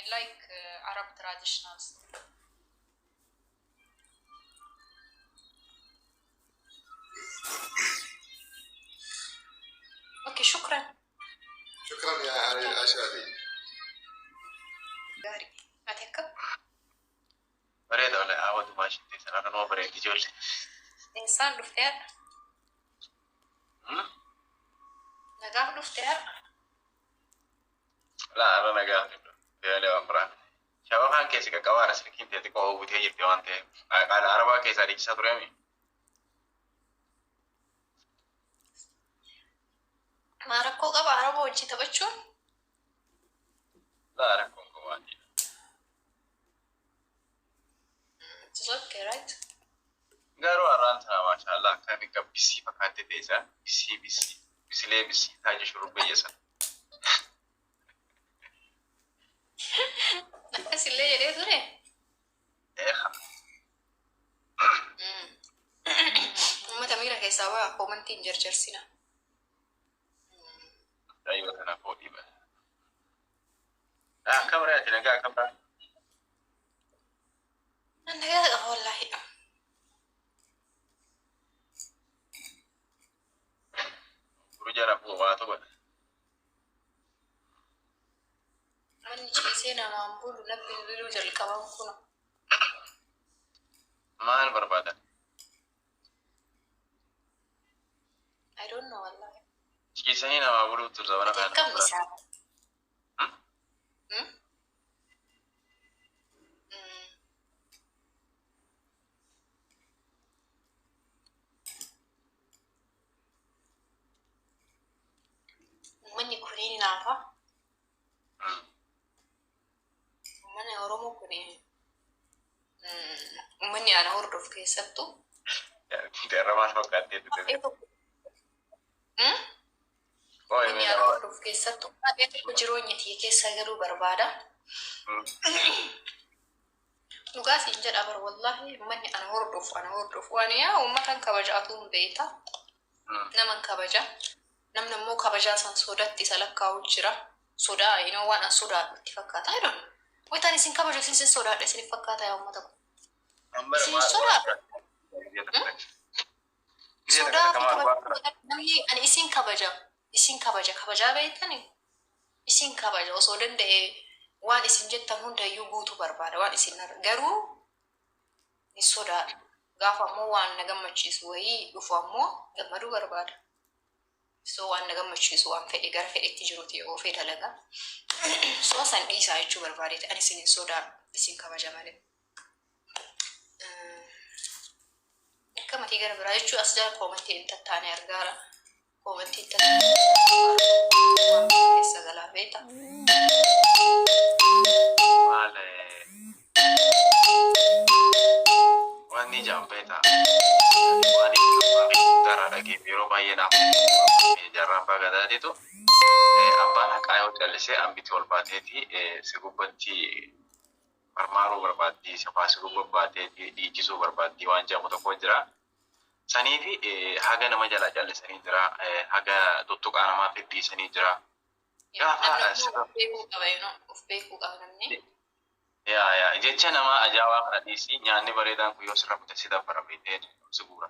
I like Arab traditionals. Okay, shukran. Shukran yaa Ashaati. Gaarii. Ati akkam? Bareeda wala hawa dumaa ishiitti sana kanuma bareeddi ijoollee. Eessaan dhufte har'a? Nagaaf dhufte har'a? Laa har'a nagaa deelee waan biraa. Shabakaan keessi qaqqabaadha silkiin tee xiqqoo hawwitee jirti waan ta'eef. Qaala arabaa keessaa dhiichisaa tureemi. Maa rakkoo qaba araba wajji taphachuun? Laa rakkoon qabu waan jedhu. It's okay, right? Garuu har'aan tana maashaallah akkami gabbisii fakkaatte teessa bisii bisii bisilee bisii taaja shurrubbee sana. Akkasillee jedhee ture. Eeha. Uummata miira keessaa ba'a koomantii hin jarjarsina. Ayyoo tana foodhii bana. Akkam ree ati nagaa akkam raa? Nan nagaa qaba wallaahi. Guru jara bu'u waatu godha. Manni ciisee namaan bulu na bilbiluu jalqaban kuna. Maal barbaadan? I don't know wallahi. Ciisanii namaa buluutu zamana Ati kana akkam nama biraa. isaa? Hmm? Mm. Uummanni kun ni naafa. Uummanni Oromoo kun uummanni ana hordofu keessattuu Jarra maal fakkaattee baay'ee dhufe? tokko. Hmm? Ooyi Uummanni mee ana nama. hordofu keessattuu baay'ee tokko jireenya tiyya keessa galuu barbaada. Dhugaa siin jedha bar wallaahi uummanni ana hordofu ana hordofu waan yaa uummatan kabajaatu hin beekta. Naman kabaja. Namni immoo kabajaa san sodatti isa lakkaa'u jira. Sodaa inoo waan an sodaadhu itti fakkaata. I don't know. Wayitaan isin kabaju isin sin sodaadha isin fakkaata yaa uummata kun. Amma Isin maal waan sodaadha. biraa? Gisee takka Sodaa takka fi maal waan kabajaa biraa? namni ani isin kabaja. Isin kabaja kabajaa beektani. Isin kabaja osoo danda'e waan isin jettan hundayyuu guutuu barbaada waan isin narra garuu ni sodaadha. Gaafa ammoo waan na gammachiisu wayii dhufu ammoo gammaduu barbaada. So waan na gammachiisu waan fedhe gara fedhetti jiruti oofee dalaga. So san dhiisaa jechuu barbaadeeti. Ani isin hin sodaadhu. Isin kabaja malee. Akka matii gara biraa jechuu as jala koomantii hin tattaane argaara. Koomantii hin tattaane waan keessa galaa beekta. Maal wanni ijaan beektaa? Waan abbaa guddaarraa dhageef yeroo baay'ee naaf jaarraa abbaa gadaatiitu abbaan haqaa yoo callisee hambiti ol baateeti si gubbatti marmaaruu barbaaddi, safaa si gubba baateeti dhiichisuu barbaaddi waan jedhamu tokko jira. Saniifi haga nama jalaa callisanii jira, haga tuttuqaa namaa fiddiisanii jira. Gaafa Namni ammoo of beekuu qaba, you know, of beekuu qaba namni. Yaa yaa jecha namaa ajaa'ibaa kana dhiisi nyaanni bareedaan kun yoo sirra kute si dabbara beektee si guura.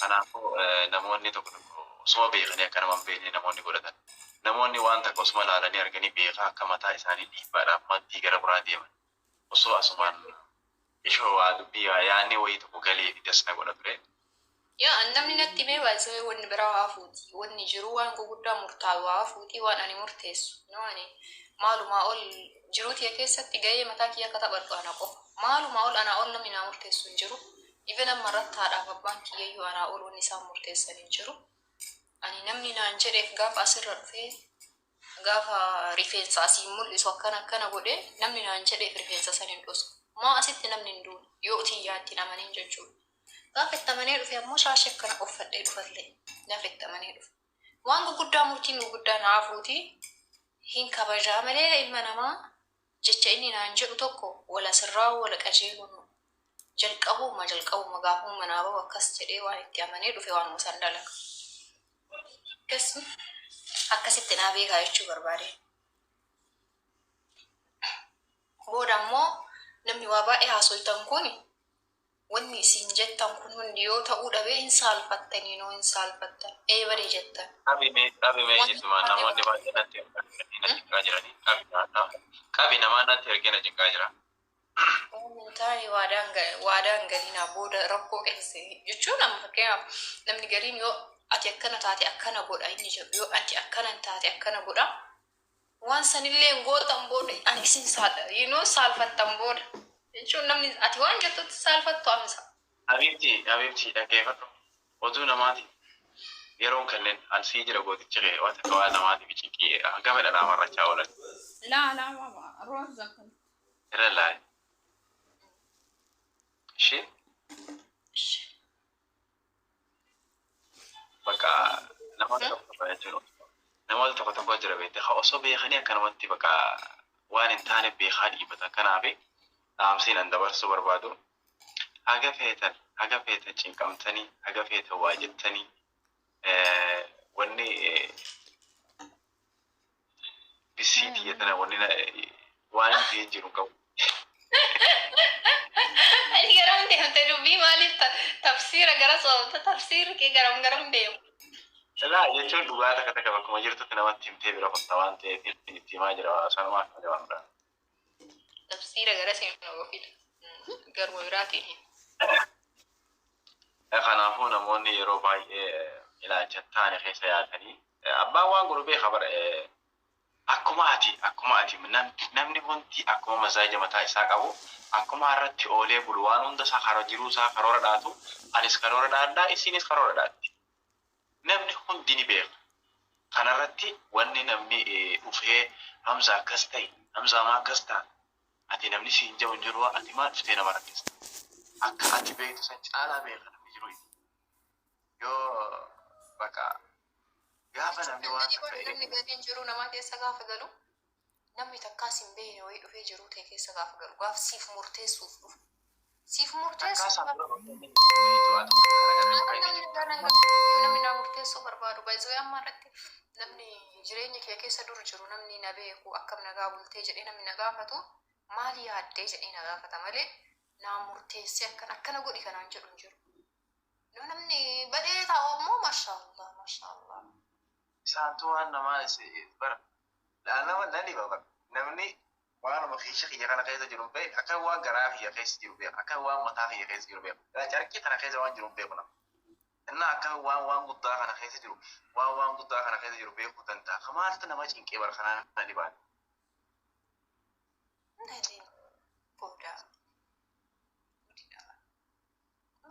Kanaafuu namoonni tokko tokko osuma beekanii akka nama hin beekne namoonni godhatan. Namoonni waan takka osuma laalanii arganii beekaa akka mataa isaanii dhiibbaadhaaf maddii gara biraa deeman. Osoo asumaan ishoo waa dubbii waa yaadni wayii tokko galee fi das na godha ture. Yaa an namni natti himee baay'isee wanni biraa haa fuuti. Wanni jiru waan guguddaa murtaa'u haa fuuti waan ani murteessu. No ani maalumaa ol jiruu tiyya keessatti gahee mataa kiyya akka taphadhu ana qofa. Maalumaa ol anaa ol namni naa murteessu hin jiru. Even amma irratti haadhaaf abbaan kiyyayyuu anaa ol wanni isaan murteessan hin jiru. Ani namni naan jedheef gaafa asirra dhufee gaafa rifeensa asiin mul'isu akkana akkana godhee namni naan jedheef rifeensa san hin dhosu. Maa asitti namni hin duune yoo tiyyaa ittiin amaniin jechuudha. Gaafa itti amanee dhufe ammoo shaashii akkana uffadhee dhufallee gaafa itti amanee dhufe. Waan guguddaa murtiin guguddaan haa fuuti hin kabajaa malee ilma namaa jecha inni naan jedhu tokko wala sirraa wala qajeeluun jalqabuma jalqabuma gaafuma manaa bahu akkas jedhee waan itti amanee dhufe waanuma san dalaga. Akkas akkasitti naa beekaa jechuu barbaade. baay'ee haasoytan kun, wanni isin jettan kun hundi yoo ta'uu dhabee hin saalfattanii noo hin saalfattan. Ee badee jettan. Qabime qabime jechuudha, namoonni baay'een natti erganii na cinqaa jiranii. Qabi qabi, namaa natti ergee na cinqaa jira. Waan hin taane waadaan galinaa, booda rakkoo keessa jechuun. Amma fakkeenyaaf namni gariin yoo ati akkana taate akkana godha inni jedhu, yoo ati akkana hin taate akkana godha, waan sanillee hin gootan, booda ani isin saalfattan booda jechuun namni ati waan jettutti saalfattu amsa. Habiibti, habiibti, dhaggeeffadhu. Oduu namaati. Yeroon kanneen an sii jira, gootichi kee waan takka waan namaatiif cinqii hanga fedha naa marrachaa oolan. لا لا بابا، روزا كنت Irra laa'e. Ishee bakka namoota tokko tokko jechuudha. Namoota tokko tokko jira beekte, haa osoo beekanii akkanumatti bakka waan hin taane beekaa dhiibatan. Kanaaf dhaamsiin an dabarsuu barbaadu, haga feetan cinqamtanii, haga feetan waa jettanii, wanni bisii tiyya wanni waan hin ta'in jiru qabu. Ani garam deemte? Dubbii maaliif tafsiira gara soobta? Tafsiirri kee garam garam deemu? Laa, jechuun dhugaa takka takka bakkuma jirtutti namatti himtee bira qotta waan ta'eef itti himaa jira, sanumaaf malee waan biraa. Tafsiira gara seenuu ofiidha. Garuma biraatiin hin. Kanaafuu namoonni yeroo baay'ee ilaalcha taane keessa yaatanii, abbaan waan godhu beeka bara. Akkuma ati namni hundi akkuma mazaaja mataa isaa qabu, akkuma irratti oolee bulu, waan hunda isaa karoora jiruu isaa karoora dhaatu, anis karoora dhaadhaa, isinis karoora dhaatti. Namni hundi ni beeka. Kanarratti wanni namni dhufee Hamza akkas ta'e, Hamza maa akkas ta'a, ati namni siin jedhu hin jiru, ati maal dhuftee nama rakkista? Akka ati beektu san caalaa beeka namni jiru. Yoo bakka gaafa namni waan takka Namni gadiin jiru nama keessa gaafa galu, namni takkaas hin beekne wayii dhufee jiru ta'e keessa gaafa galu, gaaf siif murteessuuf dhufu. Siif takkaa murteessuuf isaan dura beektu ati takkaa agarree bakka inni namni namni naa murteessuu barbaadu baay'isuu. Amma irratti namni jireenya kee keessa dur jiru, namni na beeku, akkam nagaa bultee jedhee namni na gaafatu, maal yaaddee jedhee na gaafata malee naa murteessee akkana akkana godhi kanaan jedhu hin jiru. Yoo namni badhee taa'u ammoo, mashaallah, mashaallah. Isaantu waan namaa bara nama nan dhiba bara. Namni waanuma keessa kiyya kana keessa jiru hin beekne, akka waan garaa kiyya keessa jiru beeku, akka waan mataa kiyya keessa jiru beeku. Carqii kana keessa waan jiru hin beeku nama. Innaa akka waan waan guddaa kana keessa jiru, waan waan guddaa kana keessa jiru beekuu danda'a. Kamaaltu nama cinqee bara kanaa na dhibaan. Booda.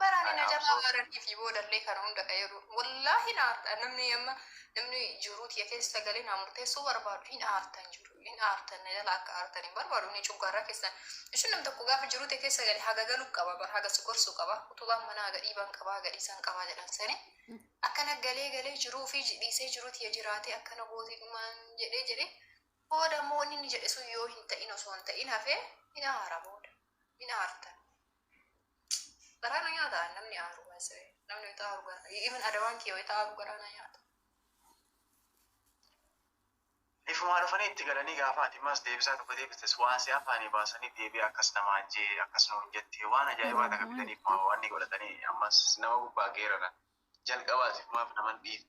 Baraan na jalaa baranii fi boodallee kana hunda kan jedhu wallaahi na aarta. Namni amma namni jiruu tiyya keessa galee naa murteessuu barbaadu hin aartan jiru, hin aartan. Na jala akka aartan hin barbaadu. Inni cuggaarraa keessan jechuun namni tokko gaafa jiruu tiyya keessa galee haga galuu qaba bar, haga si gorsuu qaba, utubaan manaa haga dhiiban qaba, haga dhiisan qaba jedhan sani. Akkana galee galee jiruu fi dhiisee jiruu tiyya jiraatee akkana gootii maan jedhee jedhee, booda immoo wanni inni jedhe sun yoo hin ta'in, osoo hin ta'in hafee, hin aara, booda hin aartan. Garaa na nyaata namni aaru baasee, namni wayita aaru gara, even adawaan kiyya wayita aaru garaa na nyaata. Ifumaa dhufanii itti galanii, gaafa ati mas deebisaa tokko deebistes waan si afaanii baasanii deebi'ee akkas namaan jee, akkas nuun jettee, waan ajaa'ibaa takka fidanii waan ni godhatanii ammas nama gubbaa geeraran. Jalqabaas ifumaaf naman dhiif.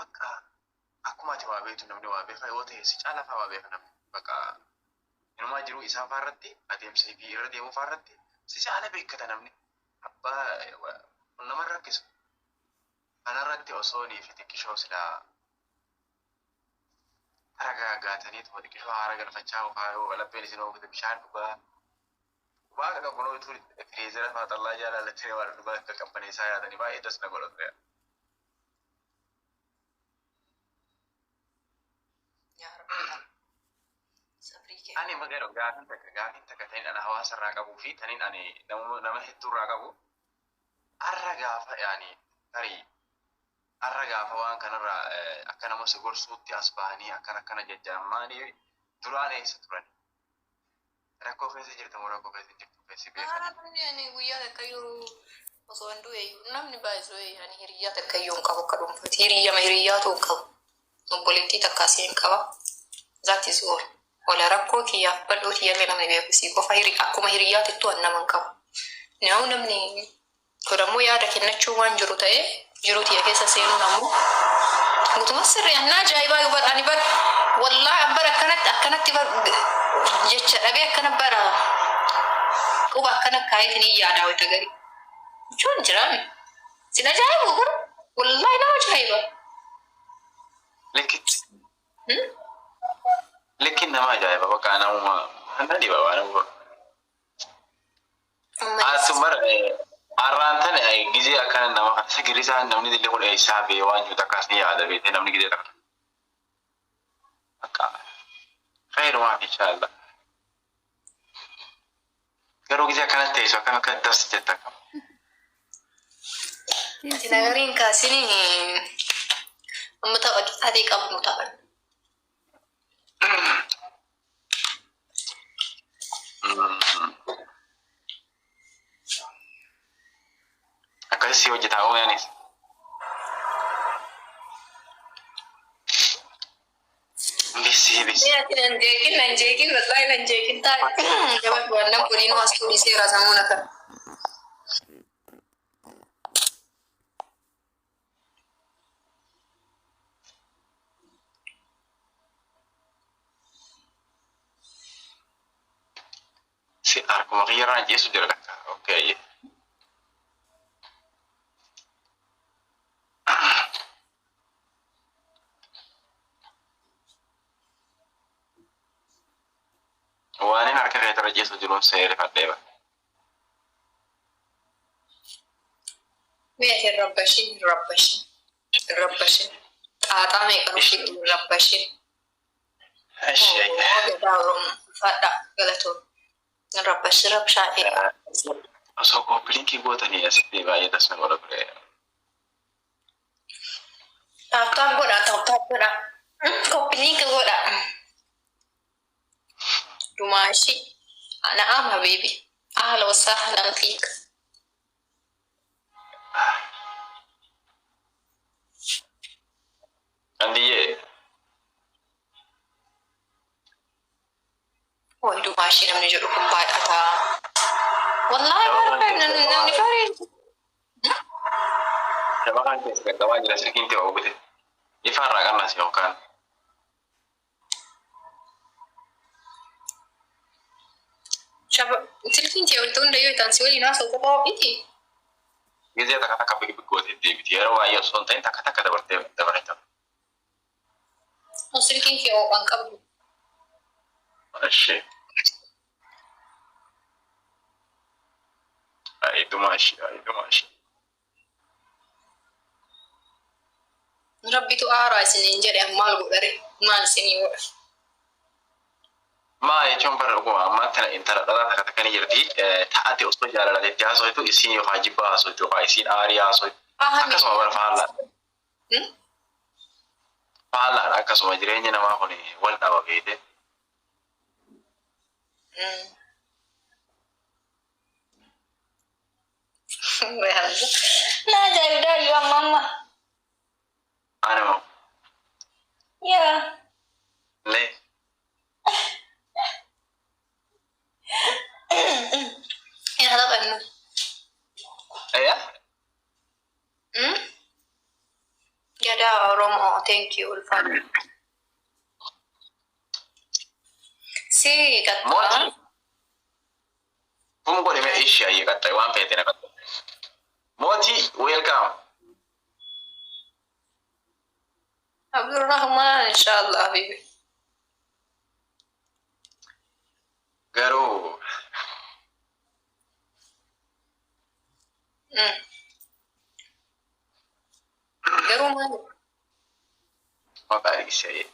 Bakka akkuma ati waa beektu namni waa beeka yoo ta'e, si caala faa waa beeka namni. Bakka inumaa jiruu isaa faa irratti, adeemsa fi irra deemuu faa irratti si caala beekkata namni. Abbaa nama rakkisu. Kanarratti osoo nii fi xiqqishoo silaa ragaaggaatanii tuma xiqqishoo haara galfachaa ofaa, yoo lapheen isin oofute bishaan dhugaa. Dhugaa akka qabbanoo utuu freezer faa xallaa jaalalattee waan dhugaa akka qabbaneessaa yaadanii baay'ee das na godha ture. Yaa Rabbi, sabrii kee. Ani magaro gaafin takka taniin ana hawaasa irraa qabuu fi taniin ani nama hedduu irraa qabu, arra gaafa yaani tarii arra gaafa waan kanarraa akka nama si gorsuutti as bahanii akkana akkana jajjaamaanii, duraan eessa turan? Rakkoo keessa jirta moo rakkoo keessa hin jirtu keessi beekan. Namni ani guyyaa takka yeroo osoo hin du'e namni baay'isuu, ani hiriyyaa takka iyyuu hin qabu akka dhuunfaatti. Hiriyyama hiriyyaatu hin qabu. Obboleettii takka asii hin qaba. That is all. Wala rakkoo kiyyaaf bal'oo kiyyallee namni beeku sii qofa hiri akkuma hiriyyaatittuu an nama hin qabu. Nyaa'u namni kun ammoo yaada kennachuu waan jiru ta'ee jiruu tiyya keessa seenuun ammoo guutuma sirrii annaa ajaa'ibaa yoo bar ani bar wallaahi an bar akkanatti akkanatti bar jecha dhabee akkana bara quba akkana kaayeetiin hin yaadaa wayita garii jechuun jiraami. Sin ajaa'ibu kun wallaahi nama ajaa'iba. Likkitti. Likkin nama ajaa'iba bakka namuma na dhiba waan nama. Asumar arraan tana gizee akkana nama kana isa girrisaa namni dilli kun eessaa bee waan jiru takkaas ni yaada beekte namni gizee takka. Akka khayrumaaf inshaallah. Garuu gizee akkana teessu akkam akka das jetta akkam. Ati nagariin kaasini amma tapha qixxaatee qabnu taphan. Akkasi si hojjetaa ooyanis. Bisi bisi. Mee ati nan jeeqin nan jeeqin wallahi nan jeeqin taa'e. Jabadhu wannan kuniinuu as tuuriseera samuuna kana. Si harkuma kiyyarraan ceesu jira lakka. Okay. Waanin harka keetirra ceesu jiruun seerifadhee bara. Mee ati hin rabbashin hin rabbashin hin rabbashin. Xaaxaa meeqa nu fiddu hin rabbashin. Eshi. Gadaa Oromoo ulfaadhaa galatoon. Hin rabbashin rabshaa eegaa. Osoo kooppiliinkii gootanii asitti baay'ee tas na godha ture. Taap taap godhaa taap taap godhaa. Copy link godhaa. Dumaashi. Na'am habibi. Ahla wa sahlan fiik. Andiyyee. Way dumaashii namni jedhu kun baay'ata. Wallaahi baay'ee namni bareedu. Shabakaan keessa qaqqabaa jira silkiin ta'e oogute. Ifaarraa qannasi yookaan. Shaba silkiin kee wanta hundayyuu itaan si waliin haasa'u qofa miti. Gizee takka takka big big gootee deebiti. Yeroo baay'ee osoo hin ta'in takka takka dabartee dabarta. Silkiin kee ho'aan qabdu. Eshi. Ayi dumaashi ayi dumaashi. Rabbitu aaraa isiniin jedhe maal godhare maal isinii godha. Maa jechuun bara dhuguma ammaan tana intala dhalaa takka takka ni jirti. Ta'ate osoo jaalalateetti haasoytu isiin yookaan jibbaa haasoytu yookaan isiin aarii haasoytu. Akkasuma bara faallaa. Faallaadha akkasuma jireenyi namaa kun wal dhaba beekte. Na ajaa'ibdaa iyyuu amma amma. Ana moo? Yaa. Lee. Yaa taphannu. Yaa. Gadaa Oromoo thank you ulfaadhu. Si qaxxaa. Mootii. Kun godhe mee ishii ayyee qaxxae waan feete na qaxxae. Mootii welcome. Abdurrahman inshallah habibi. Garuu Garuu maali? Maqaa dhiisee.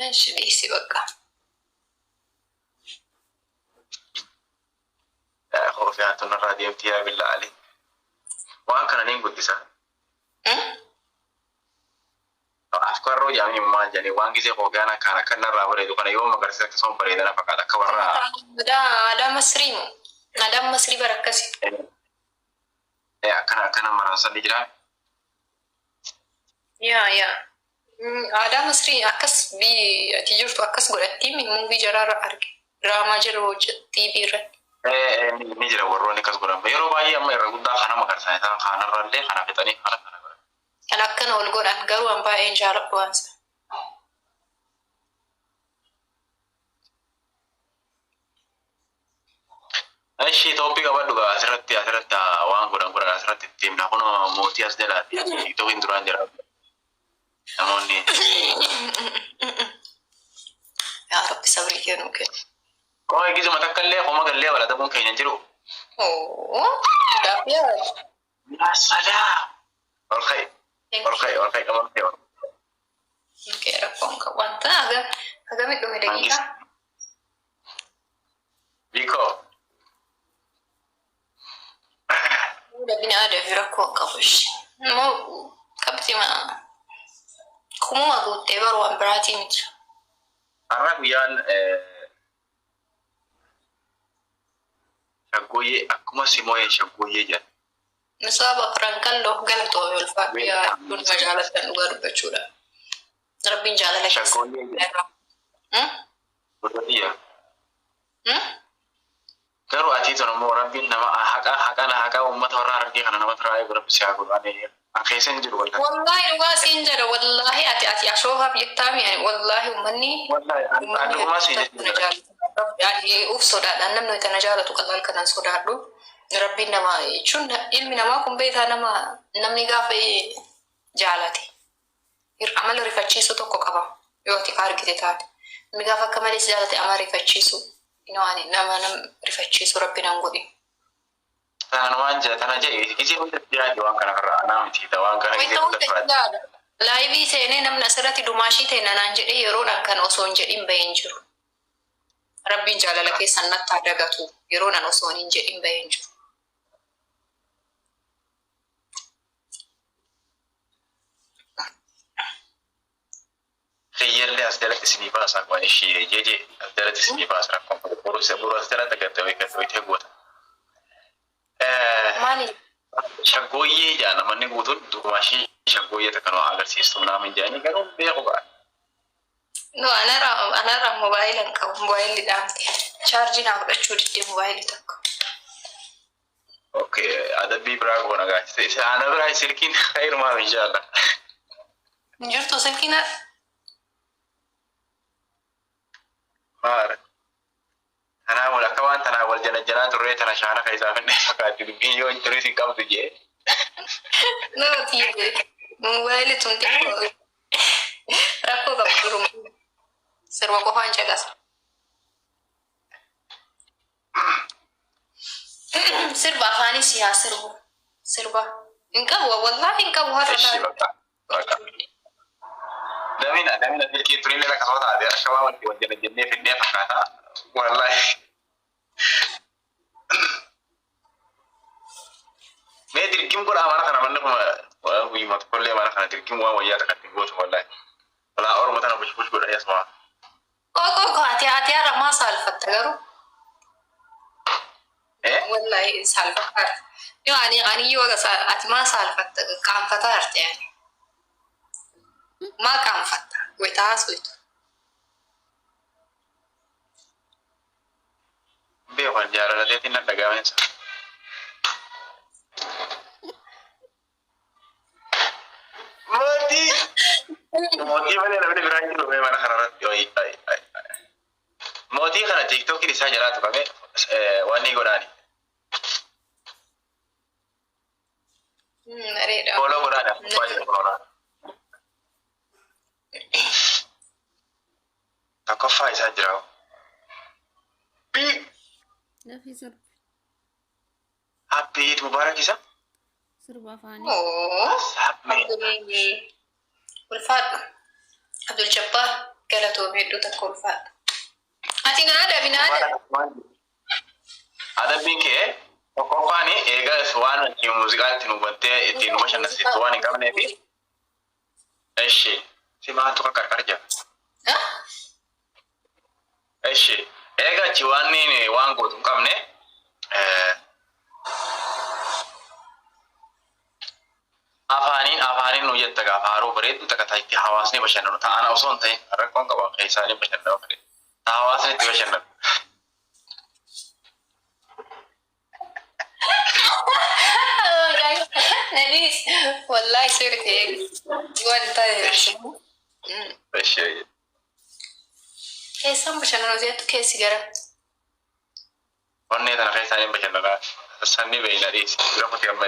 Eshi dhiisi bakka. Koofiyaan tun irraa deemti yaa billaa Ali. Waan kana niin guddisa. Afkarroo jedhamni maal jedhanii waan gisee koofiyaan akkaan akka narraa bareedu kana yoo magarsiisa akkasuma bareeda na fakkaata akka warra. Aadaa aadaa Masrii moo? Aadaan Masrii bara akkasi. Akkana akkana maran sanni jiraa. Yaa yaa. Aadaa Masrii akkas biyyi ati jirtu akkas godhattii movie jaraarra arge. Diraamaa jara hojjetu TV irratti. Ni jira warroonni akkas godhan. Yeroo baay'ee amma irra guddaa kana magarsan isaan kaanarrallee kana fixanii kana kana godhan. Kan akkana ol godhan garuu an baay'een jaaladhu waan sana. Ishi toopii qabadhu gaa asirratti waan godhan godhan asirratti itti himna. Kun mootii as jalaati. TikTokiin duraan jira. Namoonni Yaa Rabbi sabrii kennuu kennu. Qoma gisuma takka illee qoma gallee waladamuun keenya jiru. Oo, gaaffii yaa. Yaa salaam. Ol ka'i. Ol ka'i ol ka'i qaba ol. Okay, rakkoon qabu. Wanta hagamii dhume daqiiqaa? Biko. Dabina aadaa fi rakkoo qabu ishee. Immoo qabxii kumuma guuttee baruu waan biraatii miti. Har'a guyyaan shaggooyyee akkuma simooyee shaggooyyee jedha. Misaaba Afran galatoome ulfaadhu yaa hedduun nama jaalatan dhugaa dubbachuudha. Rabbiin jaalala keessa. Shaggooyyee jedha. Gurratiyya. Garuu ati tun immoo Rabbiin nama haqa haqa haqa uummata warra Harargee kana nama biraa eegu Rabbi si haa godhu. Ani an keessa hin jiru wallahi. Wallahi dhugaa siin jedha, wallahi ati ashoofaaf jettaami ani wallahi uummanni Wallahi an dhugumaa siin jechuudha. Ani uf sodaadhaan namni tana jaalatu qallaal kanan sodaadhu. Rabbiin nama jechuun ilmi namaa kun beekaa nama namni gaafa jaalate amala rifachiisu tokko qaba yoo ati argite taate. Namni gaafa akka malee si jaalate amala rifachiisu. Ani nama nam rifachiisu Rabbi nan godhi. Tanumaan jira tana jedhe gisee hunda yaadi waan kana irraa anaa miti waan kana gisee hunda irraa. Live seenee namni asirratti dumaashii ta'e nanaan jedhee yeroodhaan kan osoo hin jedhin bahee hin jiru. Rabbiin jaalala keessan natti haa dagatu yeroodhaan osoo hin jedhin bahee hin jiru. Kiyyallee as jalatti isinii baasa waan ishee jeje as jalatti isinii baasa rakkoon boru boru as jalatti agartee wayii gad wayitee goota. Maali? Shaggooyyee jaa namoonni guutuun dumaashii shaggooyyee takka nu agarsiistu naamin jedhanii garuu beeku ba'a. No, anarra mobaayila hin qabu. Mobaayilli dhaamte. Chaarjii naa fudhachuu diddee mobaayilli tokko. Okay, adabbii biraa goona gaachise. Ana biraa silkiin khayrumaaf inshallah. Hin jirtu silkiin. Maara. Tanaa wal akka waan tanaa wal jala jalaa turree tana shaana keessaa finnee fakkaatti dubbiin yoo hin turis hin qabdu jee. No, tiive. Mobaayilli tun xiqqoo rakkoo qabu duruma. Sirba qofaan caqasa. Sirba afaanis si haa sirbu. Sirba. Hin qabu, wallahi hin qabu har'a. Ishi bakka. Bakka. Damina damina silkii turillee rakkasoo taate akka waan wal jala jennee finnee fakkaata. Wallahi. Mee dirqim godhaa mana kana manni kuma guyyuma tokkollee mana kana dirqim waan wayyaa takka ittiin gootu wallahi. Walaa Oromoo tana bush bush godhanii asuma. Qoqoo koo ati har'a maa saalfatta garuu? Eh? Wallahi saalfatta. Yoo ani yoo ati maa saalfatta qaanfataa arte ani. Maa qaanfatta? Wayita haasoftu. Beekan jaalalateetiin na dhagaamensa. Mootii! Mootii malee namni biraa hin jiru mee mana kanarratti. Oyi, ayi, ayi, ayi. Mootii kana TikTokiin isaa jalaa tuqame waan ni godhaani. Bareeda. Follow godhaani akkuma jira follow. Tokkoffaa isaa jira. Big Dafii sirbi. Happy Eid Mubarak isa. Sirba afaanii. Oo. Happy. Ulfaadhu. Abdul Jabbaar galatoomee hedduu takka ulfaadhu. Ati na adabi na adabi. Adabbiin kee tokkoffaan eegaa waan ittiin muuziqaa ittiin hubattee ittiin nu bashannansiistu waan hin qabneef. Eshi si maaltu qarqar jira. Eshi eegaa achi waan waan gootu hin qabne afaaniin nu jetta. dalagaa faaruu bareeddu takka ta itti hawaasni bashannanu ta ana osoo hin ta'in rakkoon qabu keessaanii bashannanu fedhe ta hawaasni itti bashannanu. Nanis wallahi sirri ta'e waan ta'e. Ishee Keessaan bashannanu jettu keessi gara. Onnee tana keessaa hin bashannanaa. Sanni beeyna dhiisi. Bira kuti amma.